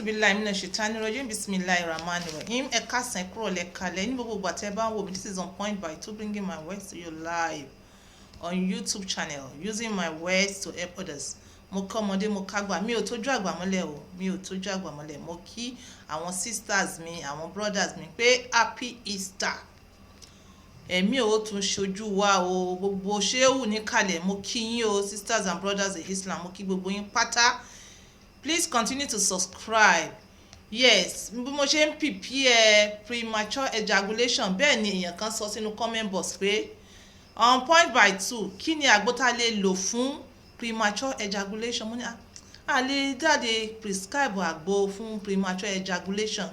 Billahi minash shaitani rajim. Bismillahir rahmanir rahim. Ẹ káàsán, kúrò lẹ́kalẹ̀ ní gbogbo ìgbà tẹ́ bá ń wò mí. This is On Point by Two, bringing my words to you live on YouTube channel, using my words to help others. Mo kọ́ ọmọdé, mo kágbà, mi ò tójú àgbà mọ́lẹ̀ o, mi ò tójú àgbà mọ́lẹ̀. Mo kí àwọn sisters mi, àwọn brothers mi pé happy Easter. Ẹ̀mí ò tún ṣojú wa o. Gbogbo ṣéwù níkàlẹ̀, mo kí yín o. Sisters and brothers in Islam, mo kí gbogbo yín pátá. Please continue to subscribe. Yes, bí mo ṣe ń prepare premature ejaculation, bẹ́ẹ̀ ni èèyàn kan sọ sínú comment box pé, "On Point by Two, kí ni àgbo tá a lè lò fún premature ejaculation?" Mo ní a lè jáde prescribe àgbo fún premature ejaculation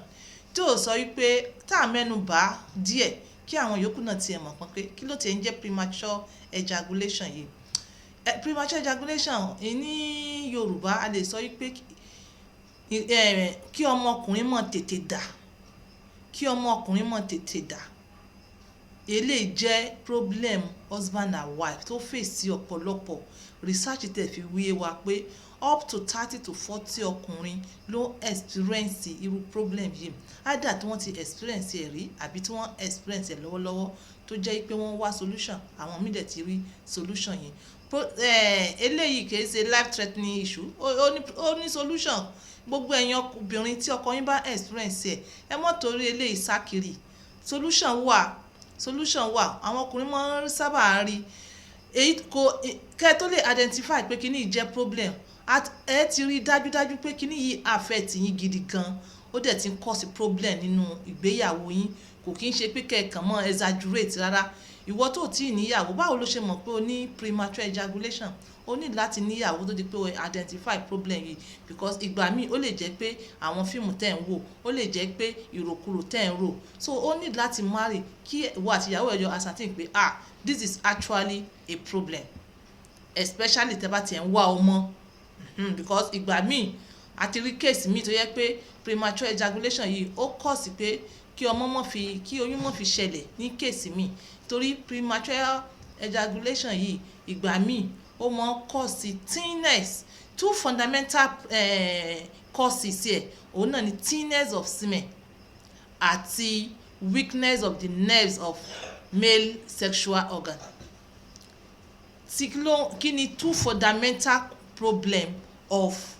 tí ò sọ wípé tá a mẹ́nu bà díẹ̀, kí àwọn yòókù náà tiẹ̀ mọ̀ pọ́n pé kí ló tiẹ̀ ń jẹ́ premature ejaculation yìí. Premature ejaculation ní Yorùbá, a lè sọ wípé kí ọmọkùnrin mọ̀ tètè dà, kí ọmọkùnrin mọ̀ tètè dà. Eléyìí jẹ́ problem husband and wife tó fèsì. Ọ̀pọ̀lọpọ̀ research tẹ̀ fi wíyé wa pé up to 30 to 40 ọkùnrin ló experience irú problem yìí, either tí wọ́n ti experience ẹ̀ rí àbí tí wọ́n experience ẹ̀ lọ́wọ́lọ́wọ́, tó jẹ́ pé wọ́n wá solution. Àwọn míì dẹ̀ ti rí solution yìí. Eléyìí kìí ṣe life threatening issue, ó ní solution. Gbogbo ẹ̀yin obìnrin tí ọkọ yín bá experience ẹ̀, ẹ mọ́ torí eléyìí sá kiri. Solution wà, solution wà. Àwọn ọkùnrin máa ń sábà rí èyí kò kẹ́ ẹ tó lè identify pé kíní yìí jẹ́ problem. Ẹ ti rí dájúdájú pé kíní yìí affect yín gidi gan, ó dẹ̀ ti ń cause problem nínú ìgbéyàwó yín. Kò kí ń ṣe pé kẹ́ ẹ kàn mọ́ exaggerate rárá. Ìwọ tó tí ì níyàwó, báwo ló ṣe mọ̀ pé o ní premature ejaculation? O ní láti níyàwó tó di pé o identify problem yìí, because ìgbà míì, ó lè jẹ́ pé àwọn fíìmù tẹ́ ń wò, ó lè jẹ́ pé ìròkurò tẹ́ ń rò. So o ní láti marry kí ìwọ àti ìyàwó ẹ jọ ascertain pé, ah, this is actually a problem, especially tẹ́ bá tiẹ̀ ń wá ọmọ, because ìgbà míì, àti rí case míì tó yẹ pé premature ejaculation yìí, ó cause pé kí ọmọ mọ́ fi, kí oyún mọ́ fi ṣẹlẹ̀ ní case míì, torí premature ejaculation yìí, ìgbà míì, ó máa ń cause thinness. Two fundamental causes ẹ̀, òun náà ni thinness of semen àti weakness of the nerves of male sexual organ. Tí kí ni two fundamental problem of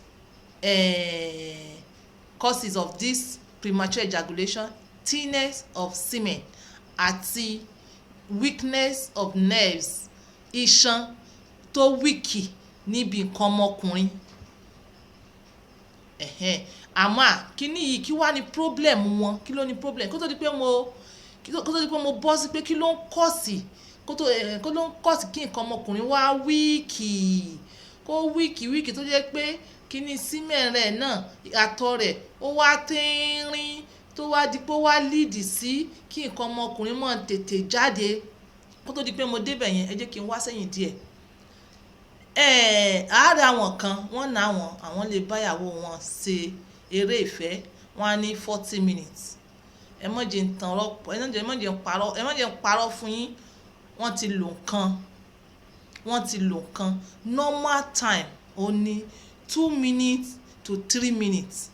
causes of this premature ejaculation? Thinness of semen àti weakness of nerves, iṣan tó weak níbi nǹkan ọmọkùnrin. Ẹ̀hẹ́n. Àmọ́ kíní yìí, kí wá ní problem wọn? Kí ló ní problem? Kó tó di pé mo bọ́ sí pé kí ló ń cause, kó ló ń cause kí nǹkan ọmọkùnrin wá weak, kó weak weak, tó jẹ́ pé kíní semen rẹ̀ náà, àtọ̀ rẹ̀, ó wá tínrín, tó wá di pé ó wá lead sí kí nǹkan ọmọkùnrin máa tètè jáde. Kó tó di pé mo débẹ̀ yẹn, ẹ jẹ́ kí n wá sẹ́yìn díẹ̀. Àárẹ̀ àwọn kan, wọ́n ná àwọn, àwọn lè bá ìyàwó wọn ṣe eré ìfẹ́, wọ́n á ní 40 minutes. Ẹ má jẹ́ n tan rọ́, ẹ má jẹ́ n parọ́, ẹ má jẹ́ n parọ́ fún yín. Wọ́n ti lò nǹkan, wọ́n ti lò nǹkan. Normal time ó ní 2 minutes to 3 minutes.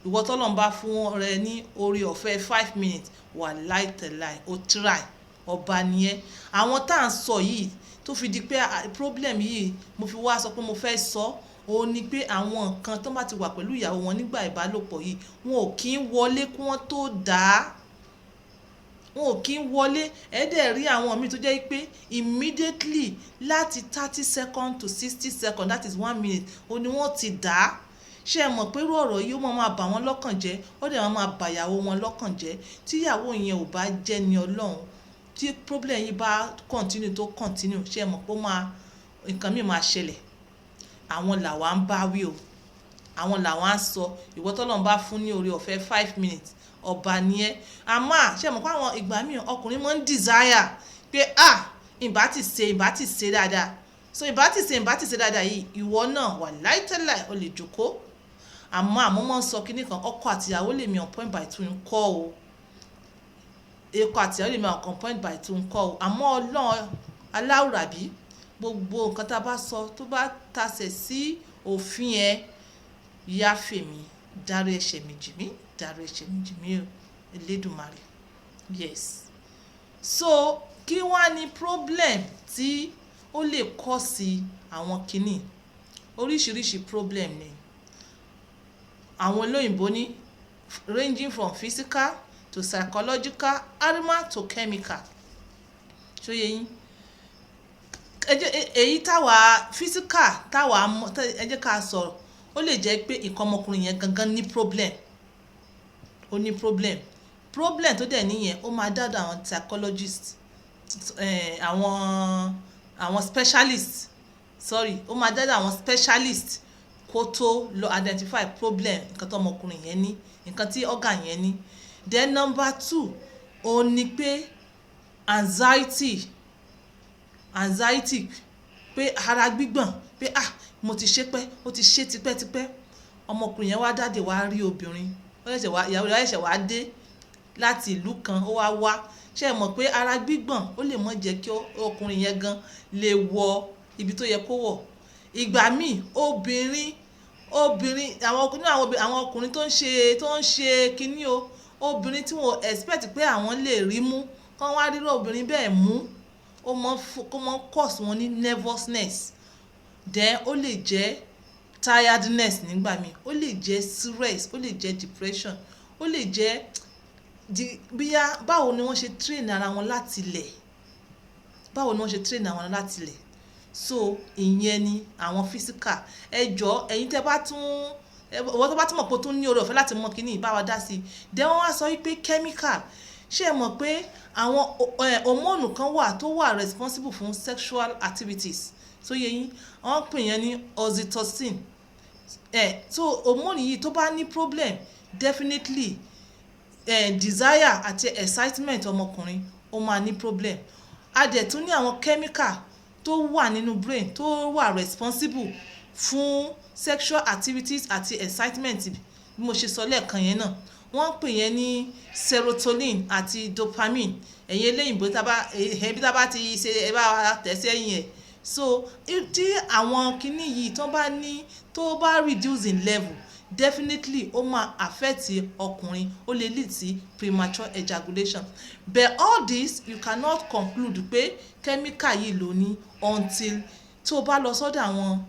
Ìwọ tọ́lọ́run bá fún rẹ ní oore ọ̀fẹ́ 5 minutes, wàláì tàláì, o try, ọba ni ẹ́. Àwọn tá à ń sọ yìí, tó fi di pé problem yìí mo fi wá sọ pé mo fẹ́ sọ, ó ní pé àwọn nǹkan tó bá ti wà pẹ̀lú ìyàwó wọn nígbà ìbálòpọ̀ yìí, wọn ò kí ń wọlé kí wọ́n tó dà á, wọn ò kí ń wọlé. Ẹ dẹ̀ rí àwọn míì tó jẹ́ pé immediately, láti 30 seconds to 60 seconds, that is 1 minute, ó ní wọ́n ti dà á. Ṣé ẹ mọ̀ pé irú ọ̀rọ̀ yìí, ó máa máa bà wọ́n lọ́kàn jẹ́, ó dẹ̀ máa máa bà ìyàwó wọn lọ́kàn jẹ́. Tí ìyàwó yẹn ò bá jẹ́ ní Ọlọ́run, tí problem yìí bá continue tó continue, ṣé ẹ mọ̀ pé ó máa, nǹkan míì máa ṣẹlẹ̀? Àwọn làwa ń bá wí o, àwọn làwa ń sọ. Ìwọ tọ́lọ́run bá fún ní oore ọ̀fẹ́ 5 minutes, ọba ni ẹ́. Àmọ́ ṣé ẹ mọ̀ pé àwọn ìgbà míì, ọkùnrin máa ń desire pé, ah, ìbá ti ṣe, ìbá ti ṣe dáadáa. So ìbá ti ṣe, ìbá ti ṣe dáadáa yìí, ìwọ náà, wàláì tàláì, o lè jókòó. Àmọ́ máa ń sọ kíní kan, ọkọ àti ìyàwó lèmi On Point by Two ń kọ́ o, ọkọ àti ìyàwó lèmi On Point by Two ń kọ́ o. Àmọ́ Ọlọ́run aláwùrábí, gbogbo nǹkan tá a bá sọ tó bá tasẹ̀ sí òfin ẹ, yáfè mi. Dárí ẹ̀ṣẹ̀ mi jì mí, dárí ẹ̀ṣẹ̀ mi jì mí o, Elédùmarè. Yes. So kí wá ní problem tí ó lè cause àwọn kiní? Oríṣiríṣi problem ni. Àwọn olóyìnbo ní ranging from physical to psychological, animal to chemical. Ṣó yé yín? Ẹ jẹ́ èyí táwa physical táwa mọ̀, ẹ jẹ́ ká sọ̀rọ̀. Ó lè jẹ́ pé nǹkan ọmọkùnrin yẹn gangan ní problem. Ó ní problem. Problem tó dẹ̀ ní yẹn, ó máa dọ́dọ̀ àwọn psychologist, àwọn specialist, sorry, ó máa dọ́dọ̀ àwọn specialist kó tó lọ identify problem nǹkan tó ọmọkùnrin yẹn ní, nǹkan tí organ yẹn ní. Then number two, ó ní pé anxiety, anxiety, pé ara gbígbọ̀n, pé ah, mo ti ṣe pẹ́, ó ti ṣe tipẹ́tipẹ́. Ọmọkùnrin yẹn wá jáde, wá rí obìnrin, ó ṣẹ̀ṣẹ̀ wá, ìyàwó rẹ̀ ṣẹ̀ṣẹ̀ wá dé láti ìlú kan, ó wá wá. Ṣé ẹ mọ̀ pé ara gbígbọ̀n ó lè má jẹ́ kí ọkùnrin yẹn gan lè wọ ibi tó yẹ kó wọ̀? Ìgbà míì, obìnrin, àwọn ọkùnrin, àwọn ọkùnrin tó ń ṣe kíní o, obìnrin tí wọ́n expect pé àwọn lè rí mú, kán wá rírọ obìnrin bẹ́ẹ̀ mú, ó mọ́ cause wọn ní nervousness. Then ó lè jẹ́ tiredness nígbà míì, ó lè jẹ́ stress, ó lè jẹ́ depression, ó lè jẹ́ di bíyá báwo ni wọ́n ṣe train ara wọn láti ilẹ̀, báwo ni wọ́n ṣe train ara wọn láti ilẹ̀. So ìyẹn ni àwọn physical. Ẹ jọ̀ọ́, ẹ̀yin tẹ́ bá tún, ìwọ tó bá tún mọ̀ pé o tún ní oore ọ̀fẹ́ láti mọ̀ kíní, bá wa dá sí i. Then wọ́n wá sọ wípé chemical. Ṣé ẹ mọ̀ pé àwọn hormone kan wà tó wà responsible fún sexual activities? Tó yé yín? Wọ́n pè yẹn ní oxytocin. So hormone yìí tó bá ní problem, definitely desire àti excitement ọmọkùnrin ó máa ní problem. A dẹ̀ tún ní àwọn chemical tó wà nínú brain tó wà responsible fún sexual activities àti excitement, bí mo ṣe sọ lẹ́ẹ̀kan yẹn náà. Wọ́n pè yẹn ní serotonin àti dopamine. Ẹ̀yin eléyìnbó, tá bá ẹbí tá bá ti ṣe, ẹ bá wa tẹ̀ sẹ́yìn ẹ̀. So tí àwọn kinní yìí tó bá ní, tó bá reduce in level, definitely ó máa affect ọkùnrin, ó lè lead sí premature ejaculation. But all this, you cannot conclude pé chemical yìí ló ní until tó bá lọ sọ́dọ̀ àwọn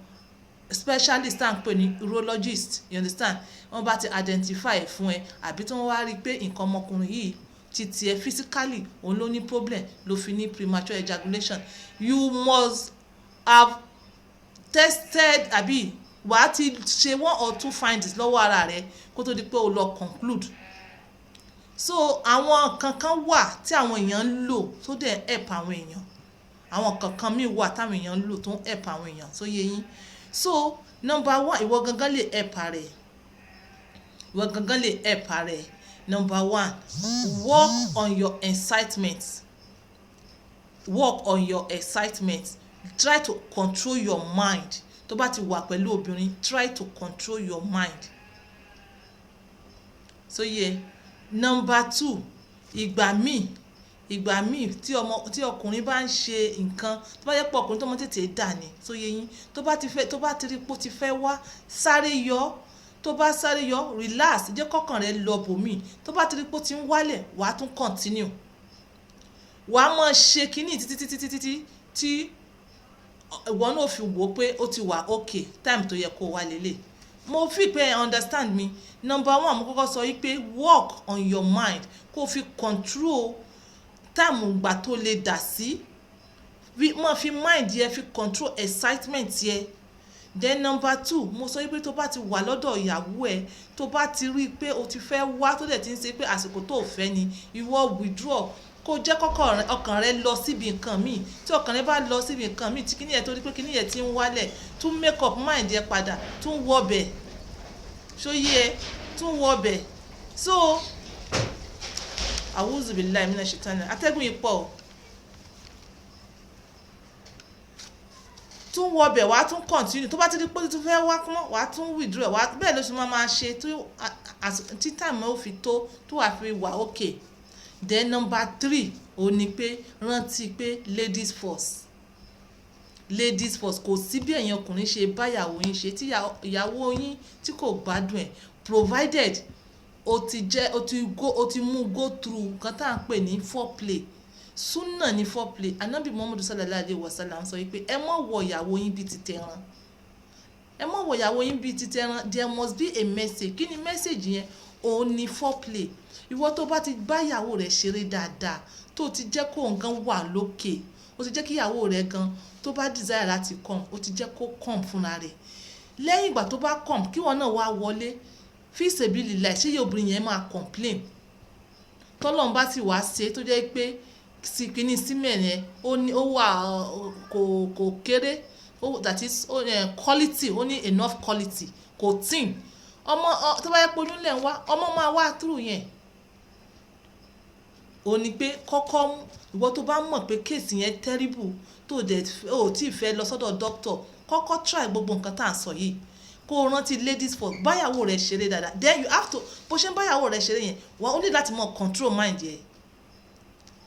specialist tá à ń pè ní urologist, you understand? Wọ́n bá ti identify fún ẹ, àbí tí wọ́n wá rí i pé nǹkan ọmọkùnrin yìí ti tiẹ̀ physically òun ló ní problem ló fi ní premature ejaculation. You must have tested, àbí wàá ti ṣe one or two findings lọ́wọ́ ara rẹ kó tó di pé o lọ conclude. So àwọn kankan wà tí àwọn èèyàn ń lò tó dẹ̀ help àwọn èèyàn. Àwọn kankan míì wà táwọn èèyàn ń lò tó ń help àwọn èèyàn. Tó yé yín? So number one, ìwọ gangan lè help ara ẹ, ìwọ gangan lè help ara ẹ. Number one, work on your excitement. Work on your excitement. Try to control your mind. Tó bá ti wà pẹ̀lú obìnrin, try to control your mind. So yeah. Number two, ìgbà míì tí ọmọ, tí ọkùnrin bá ń ṣe nǹkan, tó bá yẹ pé ọkùnrin tó mọ tètè dà ní, tó yé yín, tó bá ti fẹ́, tó bá ti rí pé ó ti fẹ́ wá, sáré yọ. Tó bá sáré yọ, relax, jẹ́ kọ́kàn rẹ lọ bòmíì. Tó bá ti rí pé ó ti ń wálẹ̀, wàá tún continue, wàá máa ṣe kínní títí títí títí tí ìwọ náà fi wò ó pé ó ti wà okay, time tó yẹ kó wá lélẹ̀. Mo fi pé understand me. Number one, mo kọ́kọ́ sọ wípé work on your mind, kó fi control time ìgbà tó lè dà sí, máa fi mind yẹ fi control excitement yẹ. Then number two, mo sọ wípé tó bá ti wà lọ́dọ̀ ìyàwó ẹ, tó bá ti rí i pé o ti fẹ́ wá, tó dẹ̀ ti ń ṣe pé àsìkò tó fẹ́ ni, ìwọ withdraw, kó jẹ́ kọ́kọ́ ọkàn rẹ lọ síbi nǹkan míì. Tí ọkàn rẹ bá lọ síbi nǹkan míì, tí kíní yẹn tó rí pé kíní yẹn ti ń wálẹ̀, tún make up mind yẹ padà, tún wọ bẹ̀. Ṣó yé ẹ? Tún wọ bẹ̀. So a'udhu billahi minash shaitani, atẹ́gùn yìí pọ̀ o. Tún wọ bẹ̀, wàá tún continue. Tó bá ti di pé ó tún fẹ́ wá kúmọ́, wàá tún withdraw, wàá bẹ́ẹ̀ ló ṣe máa máa ṣe tí time ó fi tó tó wàá fi wà okay. Then number three, ó ní pé rántí pé ladies first, ladies first. Kò sí bí ẹ̀yin ọkùnrin ṣe bá ìyàwó yín ṣe tí ìyàwó yín tí kò gbádùn ẹ̀. Provided o ti jẹ́ o ti go, o ti mú go through nǹkan tá à ń pè ní foreplay. Súnà ní foreplay. Anabi Muhammadu sallallahu alayhi wa sallam sọ wípé ẹ má wọ ìyàwó yín bíi ti tẹran, ẹ má wọ ìyàwó yín bíi ti tẹran. There must be a message. Kí ni message yẹn? Òun ni foreplay. Ìwọ tó bá ti bá ìyàwó rẹ ṣeré dáadáa, tó ti jẹ́ kó nǹkan wà lókè, ó ti jẹ́ kí ìyàwó rẹ gan tó bá desire láti come, ó ti jẹ́ kó come fúnra rẹ̀. Lẹ́yìn ìgbà tó bá come, kí wọn náà wá wọlé fi sabilillah. Ṣé obìnrin yẹn máa complain? Tọ́lọ́run bá sì wá ṣe tó jẹ́ pé sí kíní semen yẹn ó ní ó wà, kò kéré, that is quality, ó ní enough quality, kò thin. Ọmọ tó bá yẹ pé oyún lẹ̀ ń wá, ọmọ máa wá through yẹn. Ó ní pé kọ́kọ́ ìwọ tó bá mọ̀ pé case yẹn terrible, tó dẹ̀ ò tí ì fẹ́ lọ sọ́dọ̀ doctor, kọ́kọ́ try gbogbo nǹkan tá à ń sọ yìí, kó o rántí ladies first. Báyàwó rẹ̀ ṣeré dáadáa, then you have to, bó ṣe ń báyàwó rẹ̀ ṣeré yẹn, wọ́n ó ní láti mọ control mind yẹn.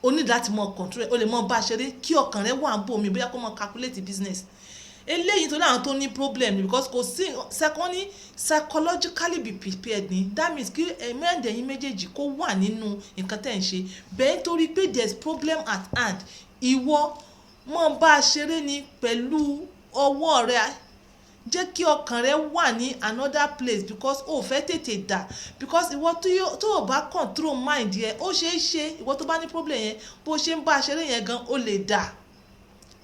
O ní láti mọ control. O lè mọ bá a ṣeré kí ọkàn rẹ wà ń bò mí, bóyá kó mọ calculate business eléyìí tó láwọn tó ní problem ni, because kò sí second ní psychologically be prepared ni. That means kí ẹ̀mí ẹ̀yìn méjèèjì kó wà nínú nǹkan tẹ̀ ń ṣe bẹ́ẹ̀, nítorí pé there is problem at hand. Ìwọ mọ bá a ṣeré ni pẹ̀lú ọwọ́ rẹ, jẹ́ kí ọkàn rẹ wà ní another place, because o fẹ́ tètè dà, because ìwọ tó o bá control mind yẹn, ó ṣeé ṣe ìwọ tó bá ní problem yẹn, bó ṣe ń bá a ṣeré yẹn gan, ó lè dà.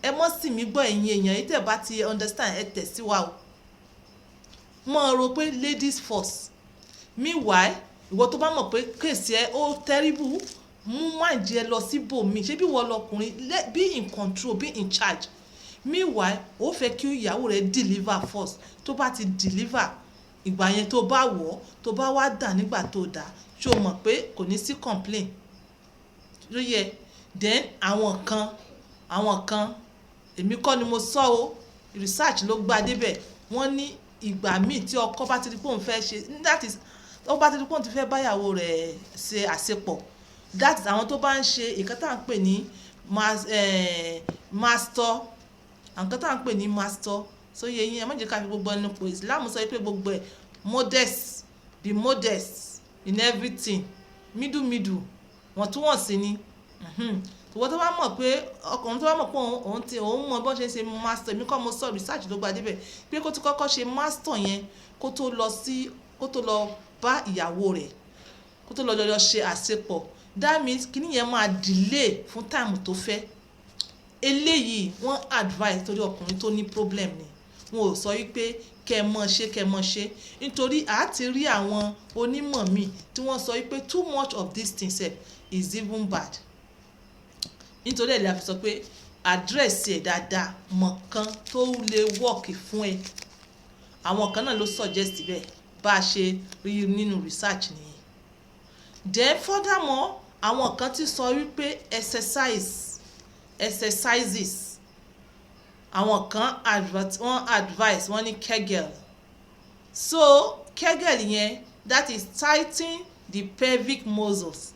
Ẹ mọ́ sì mí gbọ́, ẹ̀yin èèyàn yìí, tẹ̀ bá ti understand, ẹ tẹ̀ sí wa o. Mọ́ ọ rò pé ladies first. Meanwhile, ìwọ tó bá mọ̀ pé case ẹ ó terrible, mú mind ẹ lọ síbòmíì. Ṣé bí wọ́n lọkùnrin, be in control, be in charge. Meanwhile, ó fẹ́ kí ìyàwó rẹ deliver first. Tó bá ti deliver, ìgbà yẹn tó bá wọ̀, tó bá wá dà nígbà tó dà, ṣé o mọ̀ pé kò ní sí complain ló yẹ? Then àwọn kan, èmi kọ́ ni mo sọ o, research ló gbá débẹ̀. Wọ́n ní ìgbà míì tí ọkọ bá ti di pé òun fẹ́ ṣe, that is, ó bá ti di pé òun ti fẹ́ báyàwó rẹ̀ ṣe àṣepọ̀, that is, àwọn tó bá ń ṣe nǹkan tá à ń pè ní master, nǹkan tá à ń pè ní master sóye yín, ẹ má jẹ́ ká fi gbogbo ẹnu pò. Islam sọ pé gbogbo ẹ̀ modest, be modest in everything, middle middle, wọ̀ntúnwọ̀nsì ni. Ìwọ tó bá mọ̀ pé ọkùnrin tó bá mọ̀ pé òun ti òun mọ bọ́n ṣe ń ṣe master, èmi kọ́ mo sọ, research ló gba débẹ̀ pé kó tó kọ́kọ́ ṣe master yẹn, kó tó lọ sí, kó tó lọ bá ìyàwó rẹ̀, kó tó lọ jọjọ ṣe àṣepọ̀. That means kíní yẹn máa delay fún time tó fẹ́. Eléyìí wọ́n advice torí ọkùnrin tó ní problem ni. Wọn ò sọ wípé kẹ́ ẹ mọ̀ ṣe, kẹ́ ẹ mọ̀ ṣe, nítorí a ti rí àwọn onímọ̀ míì tí wọ́n sọ wípé too much of this thing sef is even bad. Nítorí ẹ̀ lè fi sọ pé address ẹ̀ dáadáa, mọ̀ kan tó lè work fún ẹ. Àwọn kan náà ló suggest bẹ́ẹ̀, bá a ṣe rí nínú research nìyẹn. Then furthermore, àwọn kan ti sọ wípé exercises, àwọn kan wọ́n advice, wọ́n ní Kegel. So Kegel yẹn, that is tighten the pelvic muscles.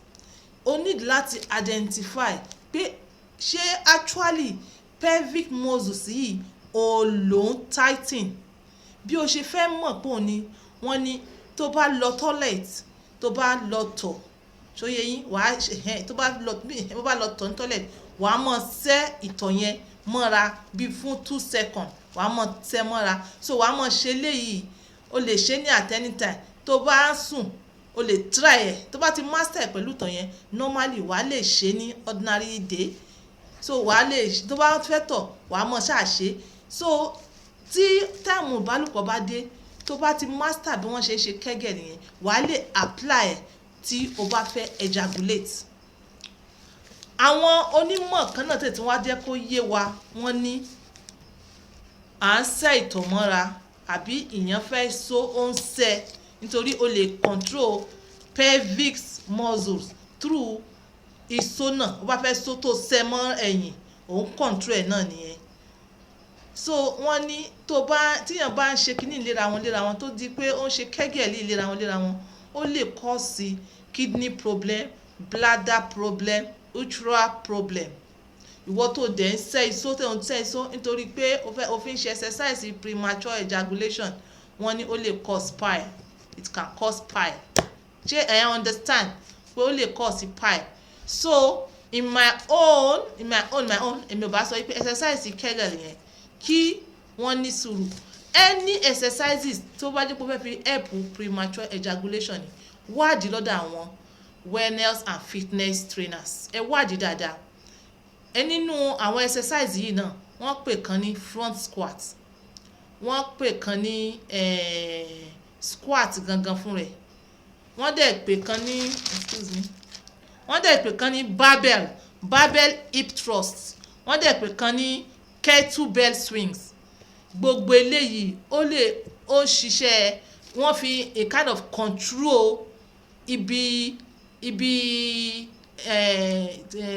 O need láti identify pé ṣé actually pelvic muscles yìí o ló ń tighten. Bí o ṣe fẹ́ mọ̀ pé òun ni, wọ́n ní tó bá lọ toilet, tó bá lọ tọ̀, ṣóyè yín, wàá ṣe tó bá lọ, tó bá lọ tọ̀ ní toilet, wàá mọ̀ sẹ́ ìtọ̀ yẹn mọ́ra bí fún 2 seconds, wàá mọ̀ sẹ́ mọ́ra. So wàá mọ̀ ṣe léyìí. O lè ṣe ní at any time tó bá ń sùn, o lè try ẹ̀. Tó bá ti master ẹ̀ pẹ̀lú ìtọ̀ yẹn, normally wàá lè ṣe ní ordinary day. So wàá lè, tó bá fẹ́ tọ̀, wàá mọ̀ ṣáà ṣe. So tí time ìbálòpọ̀ bá dé, tó bá ti master bí wọ́n ṣe ń ṣe Kegel nìyẹn, wàá lè apply ẹ̀ tí o bá fẹ́ ejaculate. Àwọn onímọ̀ kan náà tètè wá jẹ́ kó yé wa. Wọ́n ní à ń sẹ́ ìtọ̀ mọ́ra àbí ìyẹn fẹ́ so ó ń sẹ́, nítorí o lè control pelvic muscles through ìso náà. Ó bá fẹ́ so tó sẹ́ mọ́ ẹ̀yìn, òun control ẹ̀ náà nìyẹn. So wọ́n ní tó bá tíyàn bá ń ṣe kíní léra wọn léra wọn, tó di pé ó ń ṣe Kegel léra wọn léra wọn, ó lè cause kidney problem, bladder problem, uterine problem. Ìwọ tó dẹ̀ ń sẹ́ iṣó, tó ń sẹ́ iṣó nítorí pé o fẹ́ o fi ń ṣe exercise premature ejaculation, wọ́n ní ó lè cause pile. It can cause pile. Ṣé ẹ understand pé ó lè cause pile? So in my own, èmi ò bá sọ pé exercise Kegel yẹn, kí wọ́n ní sùúrù. Any exercises tó bá jẹ́ pé ó fẹ́ fi help premature ejaculation ni, wádìí lọ́dọ̀ àwọn wellness and fitness trainers. Ẹ wádìí dáadáa. Ẹ nínú àwọn exercise yìí náà, wọ́n pè kan ní front squat, wọ́n pè kan ní squat gangan fún rẹ̀, wọ́n dẹ̀ pè kan ní, excuse me, wọ́n dẹ̀ pè kan ní barbell hip thrust, wọ́n dẹ̀ pè kan ní kettlebell swings. Gbogbo eléyìí, ó lè ó ń ṣiṣẹ́, wọ́n fi a kind of control ibi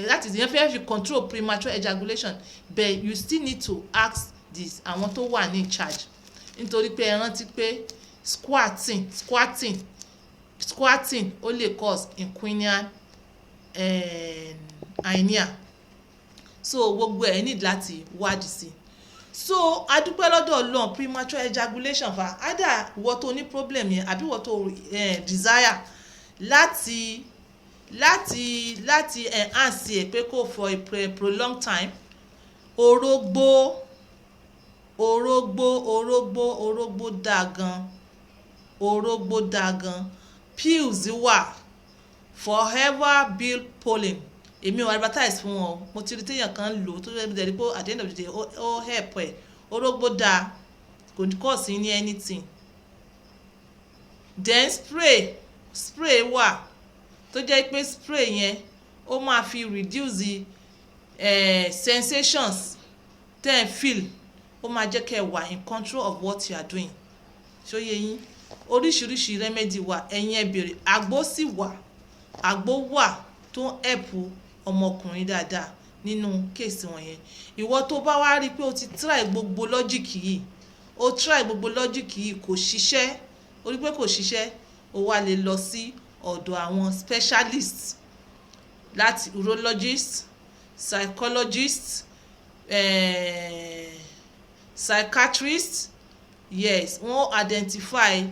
that is, ìyẹn fẹ́ fi control premature ejaculation. But you still need to ask this àwọn tó wà ní in charge, nítorí pé ẹ rántí pé squatting, ó lè cause inguinal hernia. So gbogbo ẹ̀ need láti wádìí sí. So adúpẹ́ lọ́dọ̀ Ọlọ́run. Premature ejaculation fa, either ìwọ tó ní problem yẹn àbí ìwọ tó desire láti enhance ẹ̀ pé kó for a prolonged time, orógbó, orógbó, orógbó, orógbó dáa gan. Orógbó dáa gan. Pills wà, Forever Bee Pollen. Èmi ò advertise fún wọn o. Mo ti rí téèyàn kan lò tó fẹ́ dẹ̀ rí pé at the end of the day, ó help ẹ̀. Orógbó dáa, kò ní cause ní anything. Then spray wà tó jẹ́ pé spray yẹn, ó máa fi reduce the sensations tẹ́ ẹ feel. Ó máa jẹ́ kẹ́ ẹ wà in control of what you are doing. Ṣó yé yín? Oríṣiríṣi remedy wà, ẹ̀yin ẹ bèrè. Àgbo sì wà, àgbo wà tó ń help ọmọkùnrin dáadáa nínú case wọ̀nyẹn. Ìwọ tó bá wá rí i pé o ti try gbogbo logic yìí, o try gbogbo logic yìí, kò ṣiṣẹ́, o rí pé kò ṣiṣẹ́, o wá lè lọ sí ọ̀dọ̀ àwọn specialist, láti urologist, psychologist, psychiatrist. Yes, wọ́n identify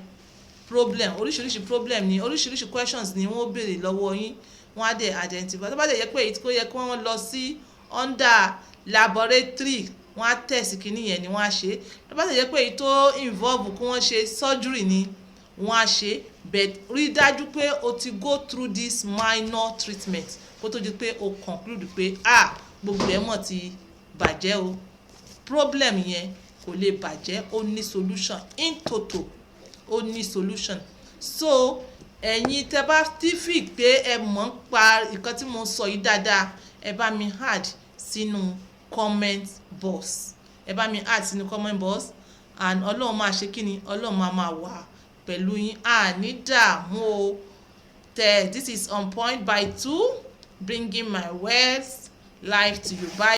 problem. Oríṣiríṣi problem ni, oríṣiríṣi questions ni wọ́n béèrè lọ́wọ́ yín, wọ́n á dẹ̀ identify. Tó bá dẹ̀ yẹ pé èyí tó yẹ kí wọ́n lọ sí under laboratory, wọ́n á test kínní yẹn ni, wọ́n á ṣe. Tó bá dẹ̀ yẹ pé èyí tó involve kí wọ́n ṣe surgery ni, wọ́n á ṣe. But rí dájú pé o ti go through this minor treatment kó tó di pé o conclude pé, ah, gbogbo ẹ̀ mọ̀ ti bàjẹ́ o. Problem yẹn kò lè bàjẹ́, ó ní solution. In total, ó ní solution. So ẹ̀yin tẹ́ bá ti fi pé ẹ mọ̀ ń pa nǹkan tí mo sọ yìí dáadáa, ẹ bá mi add sínú comment box. Ẹ bá mi add sínú comment box, and Ọlọ́run máa ṣe kí ni? Ọlọ́run máa wà pẹ̀lú yín, àní dààmú o. Tẹ, this is On Point by Two, bringing my words life to you. Bye.